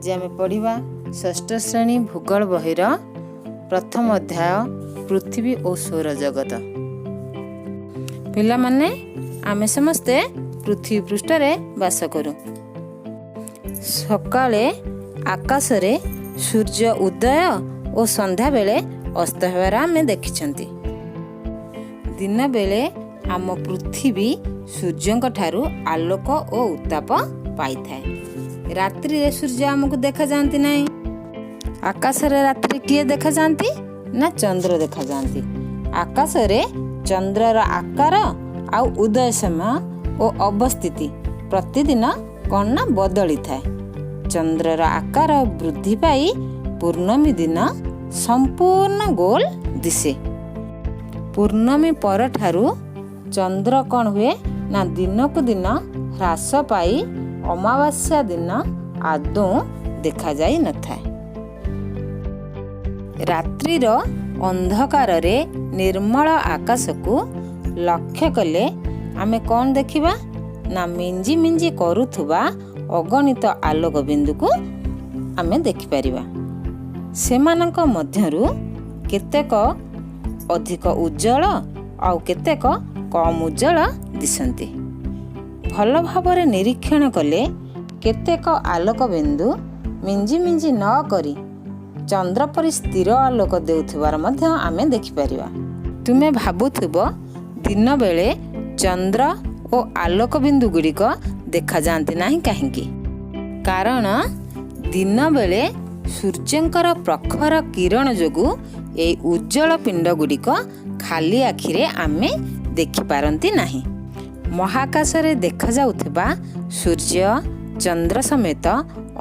ଆଜି ଆମେ ପଢ଼ିବା ଷଷ୍ଠ ଶ୍ରେଣୀ ଭୂଗୋଳ ବହିର ପ୍ରଥମ ଅଧ୍ୟାୟ, ପୃଥିବୀ ଓ ସୌରଜଗତ। ପିଲାମାନେ, ଆମେ ସମସ୍ତେ ପୃଥିବୀ ପୃଷ୍ଠରେ ବାସ କରୁ। ସକାଳେ ଆକାଶରେ ସୂର୍ଯ୍ୟ ଉଦୟ ଓ ସନ୍ଧ୍ୟାବେଳେ ଅସ୍ତ ହେବାର ଆମେ ଦେଖିଛନ୍ତି। ଦିନବେଳେ ଆମ ପୃଥିବୀ ସୂର୍ଯ୍ୟଙ୍କ ଠାରୁ ଆଲୋକ ଓ ଉତ୍ତାପ ପାଇଥାଏ। ରାତ୍ରିରେ ସୂର୍ଯ୍ୟ ଆମକୁ ଦେଖାଯାଆନ୍ତି ନାହିଁ। ଆକାଶରେ ରାତିରେ କିଏ ଦେଖାଯାଆନ୍ତି ନା ଚନ୍ଦ୍ର ଦେଖାଯାଆନ୍ତି। ଆକାଶରେ ଚନ୍ଦ୍ରର ଆକାର ଆଉ ଉଦୟ ସମୟ ଓ ଅବସ୍ଥିତି ପ୍ରତିଦିନ କ'ଣ ନା ବଦଳିଥାଏ। ଚନ୍ଦ୍ରର ଆକାର ବୃଦ୍ଧି ପାଇ ପୂର୍ଣ୍ଣମୀ ଦିନ ସମ୍ପୂର୍ଣ୍ଣ ଗୋଲ ଦିଶେ। ପୂର୍ଣ୍ଣମୀ ପରଠାରୁ ଚନ୍ଦ୍ର କ'ଣ ହୁଏ ନା ଦିନକୁ ଦିନ ହ୍ରାସ ପାଇ ଅମାବାସ୍ୟା ଦିନ ଆଦୌ ଦେଖାଯାଇ ନଥାଏ। ରାତ୍ରିର ଅନ୍ଧକାରରେ ନିର୍ମଳ ଆକାଶକୁ ଲକ୍ଷ୍ୟ କଲେ ଆମେ କ'ଣ ଦେଖିବା ନା ମିଞ୍ଜି ମିଞ୍ଜି କରୁଥିବା ଅଗଣିତ ଆଲୋକ ବିନ୍ଦୁକୁ ଆମେ ଦେଖିପାରିବା। ସେମାନଙ୍କ ମଧ୍ୟରୁ କେତେକ ଅଧିକ ଉଜ୍ଜଳ ଆଉ କେତେକ କମ୍ ଉଜ୍ଜଳ ଦିଶନ୍ତି। ଭଲ ଭାବରେ ନିରୀକ୍ଷଣ କଲେ କେତେକ ଆଲୋକ ବିନ୍ଦୁ ମିଞ୍ଜି ମିଞ୍ଜି ନ କରି ଚନ୍ଦ୍ର ପରି ସ୍ଥିର ଆଲୋକ ଦେଉଥିବାର ମଧ୍ୟ ଆମେ ଦେଖିପାରିବା। ତୁମେ ଭାବୁଥିବ, ଦିନବେଳେ ଚନ୍ଦ୍ର ଓ ଆଲୋକ ବିନ୍ଦୁ ଗୁଡ଼ିକ ଦେଖାଯାଆନ୍ତି ନାହିଁ କାହିଁକି? କାରଣ ଦିନବେଳେ ସୂର୍ଯ୍ୟଙ୍କର ପ୍ରଖର କିରଣ ଯୋଗୁଁ ଏହି ଉଜ୍ଜଳ ପିଣ୍ଡ ଗୁଡ଼ିକ ଖାଲି ଆଖିରେ ଆମେ ଦେଖିପାରନ୍ତି ନାହିଁ। ମହାକାଶରେ ଦେଖାଯାଉଥିବା ସୂର୍ଯ୍ୟ, ଚନ୍ଦ୍ର ସମେତ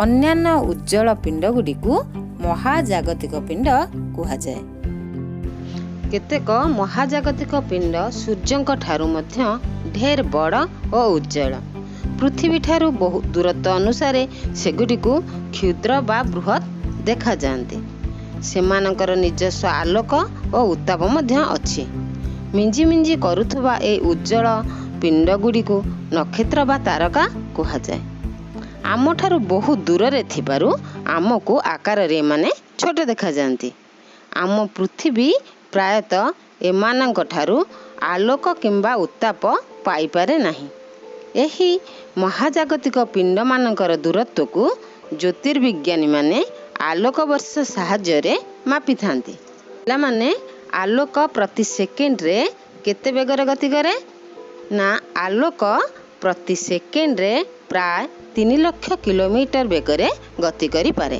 ଅନ୍ୟାନ୍ୟ ଉଜ୍ଜଳ ପିଣ୍ଡ ଗୁଡ଼ିକୁ ମହାଜାଗତିକ ପିଣ୍ଡ କୁହାଯାଏ। କେତେକ ମହାଜାଗତିକ ପିଣ୍ଡ ସୂର୍ଯ୍ୟଙ୍କ ଠାରୁ ମଧ୍ୟ ଢେର ବଡ଼ ଓ ଉଜ୍ଜଳ। ପୃଥିବୀଠାରୁ ବହୁ ଦୂରତ୍ୱ ଅନୁସାରେ ସେଗୁଡ଼ିକୁ କ୍ଷୁଦ୍ର ବା ବୃହତ୍ ଦେଖାଯାଆନ୍ତି। ସେମାନଙ୍କର ନିଜସ୍ୱ ଆଲୋକ ଓ ଉତ୍ତାପ ମଧ୍ୟ ଅଛି। ମିଞ୍ଜି ମିଞ୍ଜି କରୁଥିବା ଏହି ଉଜ୍ଜଳ ପିଣ୍ଡଗୁଡ଼ିକୁ ନକ୍ଷତ୍ର ବା ତାରକା କୁହାଯାଏ। ଆମଠାରୁ ବହୁ ଦୂରରେ ଥିବାରୁ ଆମକୁ ଆକାରରେ ଏମାନେ ଛୋଟ ଦେଖାଯାଆନ୍ତି। ଆମ ପୃଥିବୀ ପ୍ରାୟତଃ ଏମାନଙ୍କ ଠାରୁ ଆଲୋକ କିମ୍ବା ଉତ୍ତାପ ପାଇପାରେ ନାହିଁ। ଏହି ମହାଜାଗତିକ ପିଣ୍ଡମାନଙ୍କର ଦୂରତ୍ୱକୁ ଜ୍ୟୋତିର୍ବିଜ୍ଞାନୀମାନେ ଆଲୋକ ବର୍ଷ ସାହାଯ୍ୟରେ ମାପିଥାନ୍ତି। ପିଲାମାନେ, ଆଲୋକ ପ୍ରତି ସେକେଣ୍ଡରେ କେତେ ବେଗରେ ଗତି କରେ ନା ଆଲୋକ ପ୍ରତି ସେକେଣ୍ଡରେ ପ୍ରାୟ 3 ଲକ୍ଷ କିଲୋମିଟର ବେଗରେ ଗତି କରିପାରେ।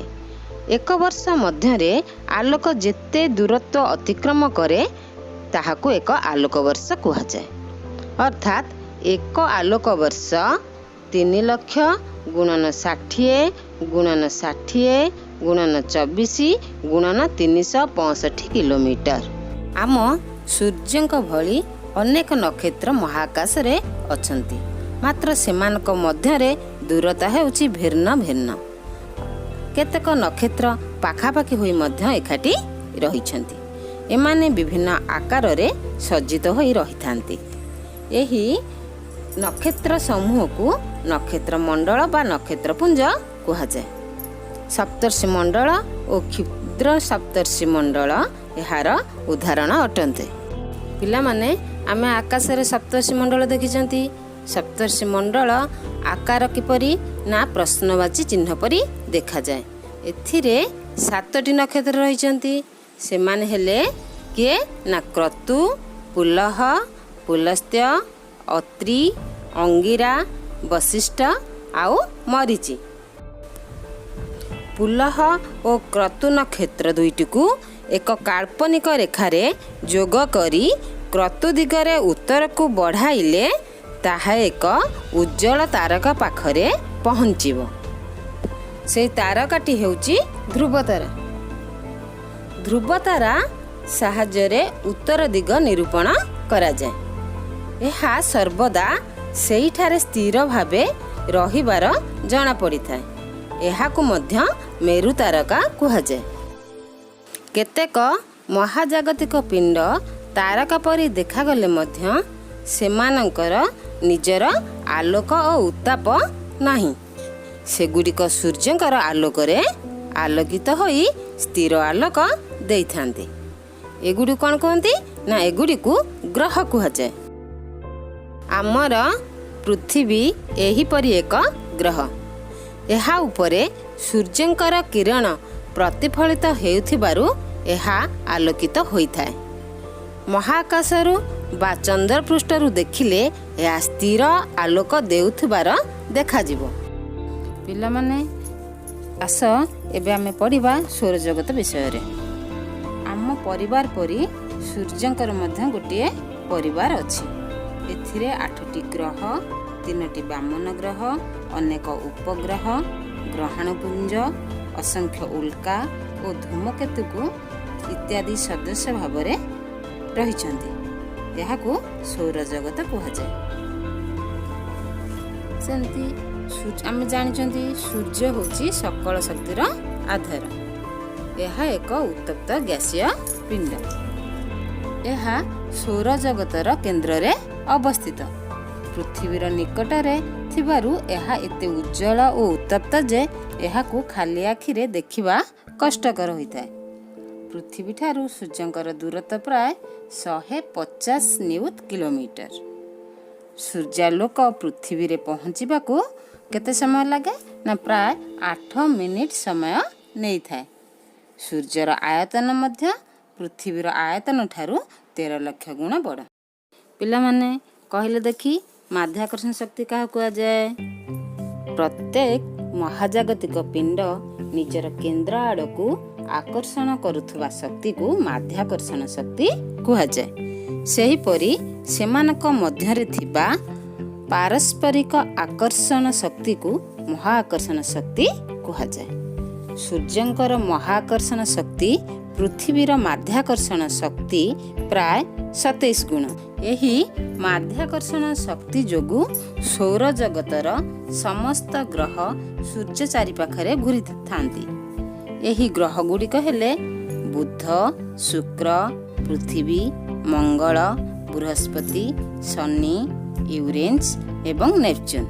ଏକ ବର୍ଷ ମଧ୍ୟରେ ଆଲୋକ ଯେତେ ଦୂରତ୍ୱ ଅତିକ୍ରମ କରେ, ତାହାକୁ ଏକ ଆଲୋକ ବର୍ଷ କୁହାଯାଏ। ଅର୍ଥାତ୍ ଏକ ଆଲୋକ ବର୍ଷ 3 ଲକ୍ଷ ଗୁଣନ 60 ଗୁଣନ 60 ଗୁଣନ 24 ଗୁଣନ 365 କିଲୋମିଟର। ଆମ ସୂର୍ଯ୍ୟଙ୍କ ଭଳି ଅନେକ ନକ୍ଷତ୍ର ମହାକାଶରେ ଅଛନ୍ତି, ମାତ୍ର ସେମାନଙ୍କ ମଧ୍ୟରେ ଦୂରତା ହେଉଛି ଭିନ୍ନ ଭିନ୍ନ। କେତେକ ନକ୍ଷତ୍ର ପାଖାପାଖି ହୋଇ ମଧ୍ୟ ଏକାଠି ରହିଛନ୍ତି। ଏମାନେ ବିଭିନ୍ନ ଆକାରରେ ସଜ୍ଜିତ ହୋଇ ରହିଥାନ୍ତି। ଏହି ନକ୍ଷତ୍ର ସମୂହକୁ ନକ୍ଷତ୍ର ମଣ୍ଡଳ ବା ନକ୍ଷତ୍ର ପୁଞ୍ଜ କୁହାଯାଏ। ସପ୍ତର୍ଷି ମଣ୍ଡଳ ଓ କ୍ଷୁଦ୍ର ସପ୍ତର୍ଷି ମଣ୍ଡଳ ଏହାର ଉଦାହରଣ ଅଟନ୍ତି। ପିଲାମାନେ, ଆମେ ଆକାଶରେ ସପ୍ତର୍ଷି ମଣ୍ଡଳ ଦେଖିଛନ୍ତି। ସପ୍ତର୍ଷି ମଣ୍ଡଳ ଆକାର କିପରି ନା ପ୍ରଶ୍ନବାଚୀ ଚିହ୍ନ ପରି ଦେଖାଯାଏ। ଏଥିରେ ସାତଟି ନକ୍ଷତ୍ର ରହିଛନ୍ତି। ସେମାନେ ହେଲେ କିଏ ନା କ୍ରତୁ, ପୁଲହ, ପୁଲସ୍ତ୍ୟ, ଅତ୍ରି, ଅଙ୍ଗିରା, ବଶିଷ୍ଠ ଆଉ ମରିଚି। ପୁଲହ ଓ କ୍ରତୁ ନକ୍ଷତ୍ର ଦୁଇଟିକୁ ଏକ କାଳ୍ପନିକ ରେଖାରେ ଯୋଗ କରି କ୍ରତୁ ଦିଗରେ ଉତ୍ତରକୁ ବଢ଼ାଇଲେ ତାହା ଏକ ଉଜ୍ଜଳ ତାରକା ପାଖରେ ପହଞ୍ଚିବ। ସେଇ ତାରକାଟି ହେଉଛି ଧ୍ରୁବତାରା। ଧ୍ରୁବତାରା ସାହାଯ୍ୟରେ ଉତ୍ତର ଦିଗ ନିରୂପଣ କରାଯାଏ। ଏହା ସର୍ବଦା ସେଇଠାରେ ସ୍ଥିର ଭାବେ ରହିବାର ଜଣାପଡ଼ିଥାଏ। ଏହାକୁ ମଧ୍ୟ ମେରୁ ତାରକା କୁହାଯାଏ। କେତେକ ମହାଜାଗତିକ ପିଣ୍ଡ ତାରକା ପରି ଦେଖାଗଲେ ମଧ୍ୟ ସେମାନଙ୍କର ନିଜର ଆଲୋକ ଓ ଉତ୍ତାପ ନାହିଁ। ସେଗୁଡ଼ିକ ସୂର୍ଯ୍ୟଙ୍କର ଆଲୋକରେ ଆଲୋକିତ ହୋଇ ସ୍ଥିର ଆଲୋକ ଦେଇଥାନ୍ତି। ଏଗୁଡ଼ିକୁ କ'ଣ କୁହନ୍ତି ନା, ଏଗୁଡ଼ିକୁ ଗ୍ରହ କୁହାଯାଏ। ଆମର ପୃଥିବୀ ଏହିପରି ଏକ ଗ୍ରହ। ଏହା ଉପରେ ସୂର୍ଯ୍ୟଙ୍କର କିରଣ ପ୍ରତିଫଳିତ ହେଉଥିବାରୁ ଏହା ଆଲୋକିତ ହୋଇଥାଏ। ମହାକାଶରୁ ବା ଚନ୍ଦ୍ରପୃଷ୍ଠରୁ ଦେଖିଲେ ଏହା ସ୍ଥିର ଆଲୋକ ଦେଉଥିବାର ଦେଖାଯିବ। ପିଲାମାନେ, ଆସ ଏବେ ଆମେ ପଢ଼ିବା ସୌରଜଗତ ବିଷୟରେ। ଆମ ପରିବାର ପରି ସୂର୍ଯ୍ୟଙ୍କର ମଧ୍ୟ ଗୋଟିଏ ପରିବାର ଅଛି। ଏଥିରେ 8ଟି ଗ୍ରହ, 3ଟି ବାମନ ଗ୍ରହ, ଅନେକ ଉପଗ୍ରହ, ଗ୍ରହାଣୁପୁଞ୍ଜ, ଅସଂଖ୍ୟ ଉଲ୍କା ଓ ଧୂମକେତୁକୁ ଇତ୍ୟାଦି ସଦସ୍ୟ ଭାବରେ ରହିଛନ୍ତି। ଏହାକୁ ସୌରଜଗତ କୁହାଯାଏ। ସେମିତି ଆମେ ଜାଣିଛନ୍ତି, ସୂର୍ଯ୍ୟ ହେଉଛି ସକଳ ଶକ୍ତିର ଆଧାର। ଏହା ଏକ ଉତ୍ତପ୍ତ ଗ୍ୟାସୀୟ ପିଣ୍ଡ। ଏହା ସୌରଜଗତର କେନ୍ଦ୍ରରେ ଅବସ୍ଥିତ। ପୃଥିବୀର ନିକଟରେ ଥିବାରୁ ଏହା ଏତେ ଉଜ୍ଜ୍ୱଳ ଓ ଉତ୍ତପ୍ତ ଯେ ଏହାକୁ ଖାଲି ଆଖିରେ ଦେଖିବା କଷ୍ଟକର ହୋଇଥାଏ। ପୃଥିବୀଠାରୁ ସୂର୍ଯ୍ୟଙ୍କର ଦୂରତ୍ୱ ପ୍ରାୟ 150 ନିୟୁତ କିଲୋମିଟର। ସୂର୍ଯ୍ୟାଲୋକ ପୃଥିବୀରେ ପହଞ୍ଚିବାକୁ କେତେ ସମୟ ଲାଗେ ନା, ପ୍ରାୟ 8 ମିନିଟ୍ ସମୟ ନେଇଥାଏ। ସୂର୍ଯ୍ୟର ଆୟତନ ମଧ୍ୟ ପୃଥିବୀର ଆୟତନ ଠାରୁ 13 ଲକ୍ଷ ଗୁଣ ବଡ଼। ପିଲାମାନେ, କହିଲେ ଦେଖି, ମାଧ୍ୟାକର୍ଷଣ ଶକ୍ତି କାହାକୁ କୁହାଯାଏ? ପ୍ରତ୍ୟେକ ମହାଜାଗତିକ ପିଣ୍ଡ ନିଜର କେନ୍ଦ୍ର ଆଡ଼କୁ ଆକର୍ଷଣ କରୁଥିବା ଶକ୍ତିକୁ ମାଧ୍ୟାକର୍ଷଣ ଶକ୍ତି କୁହାଯାଏ। ସେହିପରି ସେମାନଙ୍କ ମଧ୍ୟରେ ଥିବା ପାରସ୍ପରିକ ଆକର୍ଷଣ ଶକ୍ତିକୁ ମହାକର୍ଷଣ ଶକ୍ତି କୁହାଯାଏ। ସୂର୍ଯ୍ୟଙ୍କର ମହାକର୍ଷଣ ଶକ୍ତି ପୃଥିବୀର ମାଧ୍ୟାକର୍ଷଣ ଶକ୍ତି ପ୍ରାୟ 27 ଗୁଣ। ଏହି ମାଧ୍ୟାକର୍ଷଣ ଶକ୍ତି ଯୋଗୁଁ ସୌରଜଗତର ସମସ୍ତ ଗ୍ରହ ସୂର୍ଯ୍ୟ ଚାରିପାଖରେ ଘୁରିଥାନ୍ତି। ଏହି ଗ୍ରହ ଗୁଡ଼ିକ ହେଲେ ବୁଧ, ଶୁକ୍ର, ପୃଥିବୀ, ମଙ୍ଗଳ, ବୃହସ୍ପତି, ଶନି, ୟୁରେନସ୍ ଏବଂ ନେପଚୁନ୍।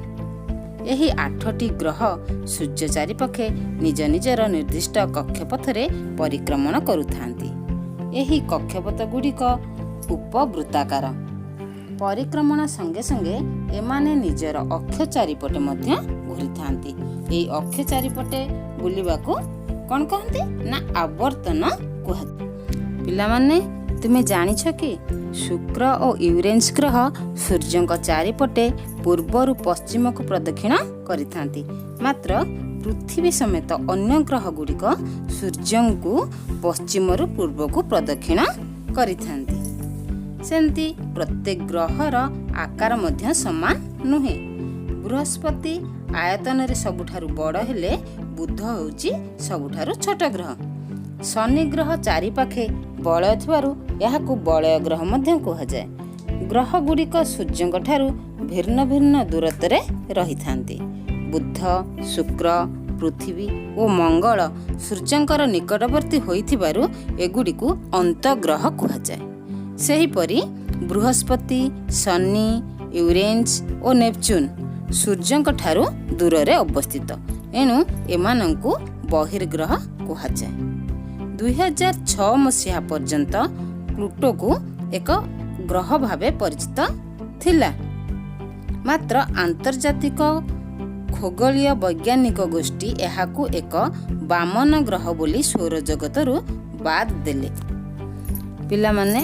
ଏହି 8ଟି ଗ୍ରହ ସୂର୍ଯ୍ୟ ଚାରିପାଖେ ନିଜ ନିଜର ନିର୍ଦ୍ଦିଷ୍ଟ କକ୍ଷପଥରେ ପରିକ୍ରମଣ କରୁଥାନ୍ତି। ଏହି କକ୍ଷପଥ ଗୁଡ଼ିକ ଉପବୃତ୍ତାକାର। ପରିକ୍ରମଣ ସଙ୍ଗେ ସଙ୍ଗେ ଏମାନେ ନିଜର ଅକ୍ଷ ଚାରିପଟେ ମଧ୍ୟ ଘୁରିଥାନ୍ତି। ଏହି ଅକ୍ଷ ଚାରିପଟେ ବୁଲିବାକୁ କ'ଣ କହନ୍ତି ନା, ଆବର୍ତ୍ତନ କୁହାଯାଏ। ପିଲାମାନେ, ତୁମେ ଜାଣିଛ କି ଶୁକ୍ର ଓ ୟୁରେନସ୍ ଗ୍ରହ ସୂର୍ଯ୍ୟଙ୍କ ଚାରିପଟେ ପୂର୍ବରୁ ପଶ୍ଚିମକୁ ପ୍ରଦକ୍ଷିଣ କରିଥାନ୍ତି, ମାତ୍ର ପୃଥିବୀ ସମେତ ଅନ୍ୟ ଗ୍ରହ ଗୁଡ଼ିକ ସୂର୍ଯ୍ୟଙ୍କୁ ପଶ୍ଚିମରୁ ପୂର୍ବକୁ ପ୍ରଦକ୍ଷିଣ କରିଥାନ୍ତି। ସେମିତି ପ୍ରତ୍ୟେକ ଗ୍ରହର ଆକାର ମଧ୍ୟ ସମାନ ନୁହେଁ। ବୃହସ୍ପତି ଆୟତନରେ ସବୁଠାରୁ ବଡ଼ ହେଲେ ବୁଧ ହେଉଛି ସବୁଠାରୁ ଛୋଟ ଗ୍ରହ। ଶନି ଗ୍ରହ ଚାରିପାଖେ ବଳୟ ଥିବାରୁ ଏହାକୁ ବଳୟ ଗ୍ରହ ମଧ୍ୟ କୁହାଯାଏ। ଗ୍ରହ ଗୁଡ଼ିକ ସୂର୍ଯ୍ୟଙ୍କ ଠାରୁ ଭିନ୍ନ ଭିନ୍ନ ଦୂରତ୍ୱରେ ରହିଥାନ୍ତି। ବୁଧ, ଶୁକ୍ର, ପୃଥିବୀ ଓ ମଙ୍ଗଳ ସୂର୍ଯ୍ୟଙ୍କର ନିକଟବର୍ତ୍ତୀ ହୋଇଥିବାରୁ ଏଗୁଡ଼ିକୁ ଅନ୍ତଗ୍ରହ କୁହାଯାଏ। ସେହିପରି ବୃହସ୍ପତି, ଶନି, ୟୁରେନସ୍ ଓ ନେପଚୁନ୍ ସୂର୍ଯ୍ୟଙ୍କ ଠାରୁ ଦୂରରେ ଅବସ୍ଥିତ, ଏଣୁ ଏମାନଙ୍କୁ ବହିର୍ଗ୍ରହ କୁହାଯାଏ। 2006 ମସିହା ପର୍ଯ୍ୟନ୍ତ ପ୍ଲୁଟୋକୁ ଏକ ଗ୍ରହ ଭାବେ ପରିଚିତ ଥିଲା। ମାତ୍ର ଆନ୍ତର୍ଜାତିକ ଖଗୋଳୀୟ ବୈଜ୍ଞାନିକ ଗୋଷ୍ଠୀ ଏହାକୁ ଏକ ବାମନ ଗ୍ରହ ବୋଲି ସୌରଜଗତରୁ ବାଦ ଦେଲେ। ପିଲାମାନେ,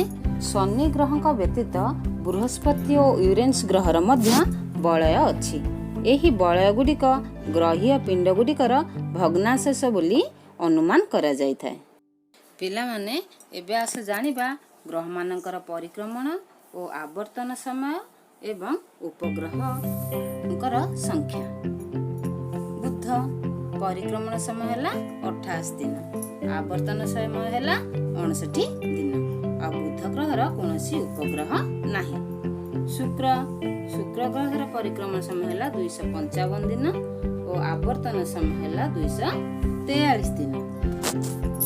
ଶନି ଗ୍ରହଙ୍କ ବ୍ୟତୀତ ବୃହସ୍ପତି ଓ ୟୁରେନସ୍ ଗ୍ରହର ମଧ୍ୟ ବଳୟ ଅଛି। ଏହି ବଳୟ ଗୁଡ଼ିକ ଗ୍ରହୀୟ ପିଣ୍ଡ ଗୁଡ଼ିକର ଭଗ୍ନାବଶେଷ ବୋଲି ଅନୁମାନ କରାଯାଇଥାଏ। ପିଲାମାନେ, ଏବେ ଆସ ଜାଣିବା ଗ୍ରହମାନଙ୍କର ପରିକ୍ରମଣ ଓ ଆବର୍ତ୍ତନ ସମୟ ଏବଂ ଉପଗ୍ରହଙ୍କର ସଂଖ୍ୟା। ବୁଧ ପରିକ୍ରମଣ ସମୟ ହେଲା 88 ଦିନ, ଆବର୍ତ୍ତନ ସମୟ ହେଲା 59 ଦିନ। ଆଉ ବୁଧ ଗ୍ରହର କୌଣସି ଉପଗ୍ରହ ନାହିଁ। ଶୁକ୍ର, ଶୁକ୍ର ଗ୍ରହର ପରିକ୍ରମଣ ସମୟ ହେଲା 255 ଦିନ ଓ ଆବର୍ତ୍ତନ ସମୟ ହେଲା 243 ଦିନ।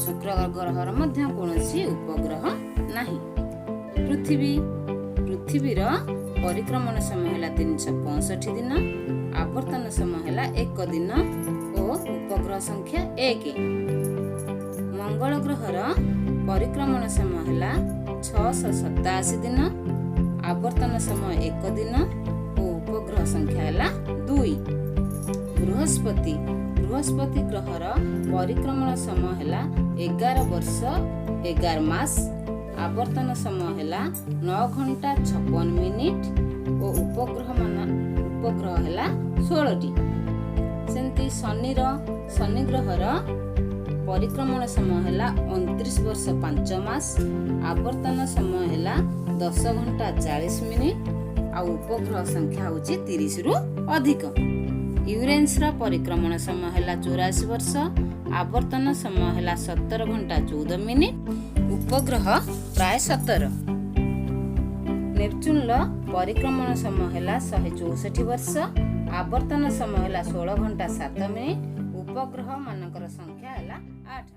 ଶୁକ୍ର ଗ୍ରହର ମଧ୍ୟ କୌଣସି ଉପଗ୍ରହ ନାହିଁ। ପୃଥିବୀ, ପୃଥିବୀର ପରିକ୍ରମଣ ସମୟ ହେଲା 365 ଦିନ, ଆବର୍ତ୍ତନ ସମୟ ହେଲା 1 ଦିନ ଓ ଉପଗ୍ରହ ସଂଖ୍ୟା 1। ମଙ୍ଗଳ ଗ୍ରହର ପରିକ୍ରମଣ ସମୟ ହେଲା 687 ଦିନ, ଆବର୍ତ୍ତନ ସମୟ 1 ଦିନ ଓ ଉପଗ୍ରହ ସଂଖ୍ୟା ହେଲା 2। ବୃହସ୍ପତି ଗ୍ରହର ପରିକ୍ରମଣ ସମୟ ହେଲା 11 ବର୍ଷ 11 ମାସ, ଆବର୍ତ୍ତନ ସମୟ ହେଲା 9 ଘଣ୍ଟା 56 ମିନିଟ୍ ଓ ଉପଗ୍ରହ ହେଲା 16ଟି। ସେମିତି ଶନି ଗ୍ରହର ପରିକ୍ରମଣ ସମୟ ହେଲା 29 ବର୍ଷ 5 ମାସ, ଆବର୍ତ୍ତନ ସମୟ ହେଲା 10 ଘଣ୍ଟା 40 ମିନିଟ୍ ଆଉ ଉପଗ୍ରହ ସଂଖ୍ୟା ହେଉଛି 30ରୁ ଅଧିକ। ୟୁରେନ୍ସର ପରିକ୍ରମଣ ସମୟ ହେଲା 84 ବର୍ଷ, ଆବର୍ତ୍ତନ ସମୟ ହେଲା 17 ଘଣ୍ଟା 14 ମିନିଟ୍, ଉପଗ୍ରହ ପ୍ରାୟ 17। ନେପଚୁନର ପରିକ୍ରମଣ ସମୟ ହେଲା 164 ବର୍ଷ, ଆବର୍ତ୍ତନ ସମୟ ହେଲା 16 ଘଣ୍ଟା 7 ମିନିଟ୍, ଉପଗ୍ରହ ମାନଙ୍କର ସଂଖ୍ୟା ହେଲା 8।